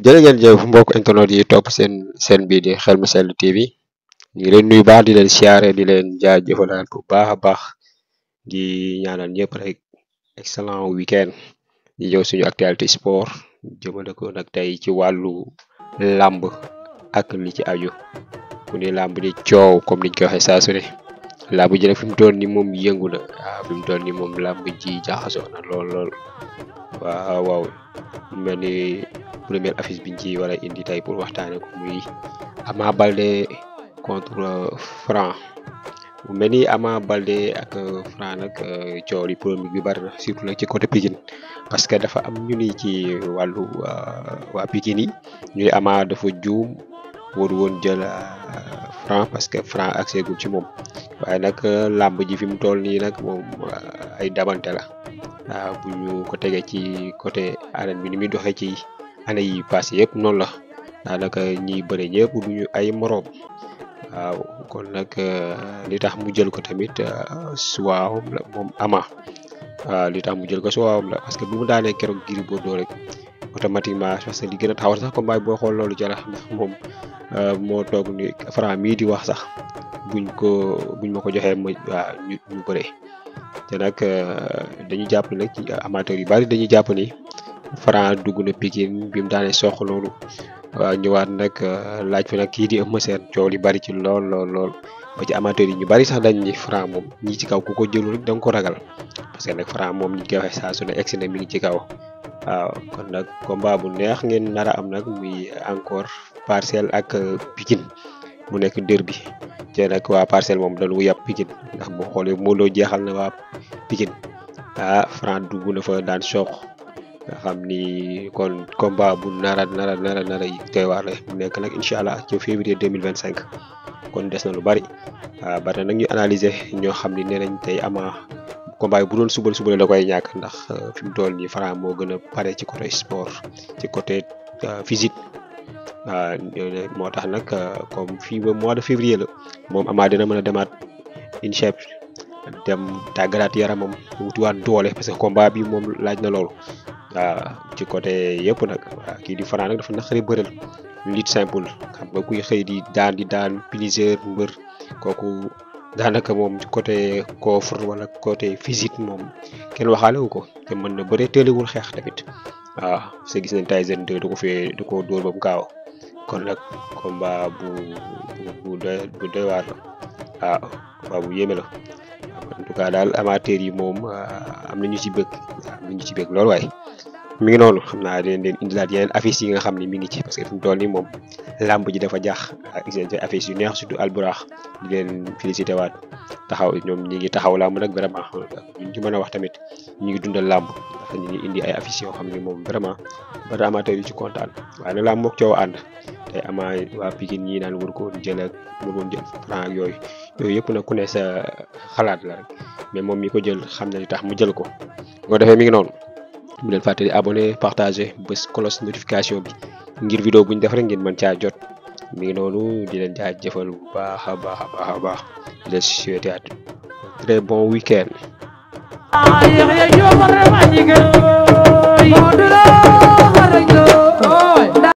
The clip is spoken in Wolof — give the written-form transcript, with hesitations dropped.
jërë ngeen jëf mbokk internet yi topp seen bii di Xel Mu Sell TV ñu ngi leen nuyu baax di leen siyaare di leen jaajëfalaat bu baax a baax di ñaanal ñëpp rek excellent weekend di ñëw suñu actualité sport jëmale ko nag tey ci wàllu làmb ak li ci aju ku ni làmb di coow comme niñ ko waxee saa su ne làmb ji nag fi mu toll ni moom yëngu na waaw fi mu toll ni moom làmb ji jaxasoo na lool waaw mel ni première affiche biñ ci war a indi tey pour waxtaane ko muy Ama Baldé contre Franc mu mel ni Ama Baldé ak Franc nag coow li polémique bi bari na surtout nag ci côté Pikine parce que dafa am ñu ni ci wàllu waa Pikine yi ñuy Ama dafa juum waru woon jël Franc parce que Franc accès gul ci moom waaye nag làmb ji fi mu toll nii nag moom ay dabante la waaw bu ñu ko tegee ci côté arène bi ni muy doxee ci année yi passé yëpp noonu la daanaka ñiy bëre ñëpp duñu ay moroom waaw kon nag li tax mu jël ko tamit suwaawam la moom Ama waaw li tax mu jël ko suwaawam la parce que bu mu daanee keroog Gris Bordeaux rek automatiquement parce que li gën a taxaw sax combat boo xool loolu jara ndax moom moo toog ni Franc mii di wax sax buñ ma ko joxee ma waaw ñu bëre te nag dañu jàpp nag ci amateurs yu bari dañuy jàpp ni Franc dugg na Pikine bi mu daanee sox loolu waaw ñëwaat nag laaj fi nag kii di Eumeu Sène coow li bari ci lool ba ci amateurs yi ñu bari sax dañ ni Franc moom ñi ci kaw ku ko jëlu rek da nga ko ragal parce que nag Franc moom ñi koy waxee saa su ne egsi na mi ngi ci kaw waaw kon nag combat bu neex ngeen nar a am nag muy encore Parcelles ak Pikine mu nekk derby te nag waa Parcelles moom dañu yàpp Pikine ndax boo xoolee moo loo jeexal na waa Pikine Franc dugg na fa daan sox nga xam ni kon combat bu nara yi doy waar la mu nekk nag incha allah ci février 2025 kon des na lu bari waaw bari nag ñu analyser ñoo xam ni nee nañ tey Ama combat yi bu doon subal da koy ñàkk ndax fi mu toll nii Franc moo gën a pare ci côté sport ci côté physique waaw moo tax nag comme fii ba mois de février la moom Ama dina mën a demaat incha dem tàggalaat yaramam wutiwaat doole parce que combat bi moom laaj na loolu. waaw ci côté yëpp nag waaw kii di Franc nag dafa naqari bëral lutte simple xam nga kuy xëy di daan plusieurs mbër kooku daanaka moom ci côté coffre wala côté physique moom kenn waxaale wu ko te mën na bëre teelewul xeex tamit waaw parce que gis nañ Tyson 2 du ko dóor ba mu gaaw kon nag combat bu doy waar la waaw combat bu yéeme la en tout cas daal amateurs yi moom am nañu ci bëgg lool waaye mi ngi noonu xam naa dinañ leen indilaat yeneen affiches yi nga xam ne mi ngi ci parce que fi mu toll nii moom làmb ji dafa jaax ak affiches yu neex surtout Alburax di leen félicité waat taxaw ñoom ñi ngi taxaw làmb nag vraiment ñu ci mën a wax tamit ñu ngi dundal làmb ndax ñu ngi indi ay affiches yoo xam ne moom vraiment ba amateurs yi ci kontaan waaye nag làmb mook coow ànd tey Ama waa Pikine ñii naan war ko jël ak war woon jël Franc ak yooyu yëpp nag ku ne sa xalaat la rek mais moom mi ko jël xam na li tax mu jël ko boo defee mi ngi noonu mu leen fàttali abonné partager bés cloche notification bi ngir vidéo bu ñu def rek ngeen mën caa jot mi ngi noonu di leen jaajëfal bu baax a baax di leen souhaiter un très bon week-end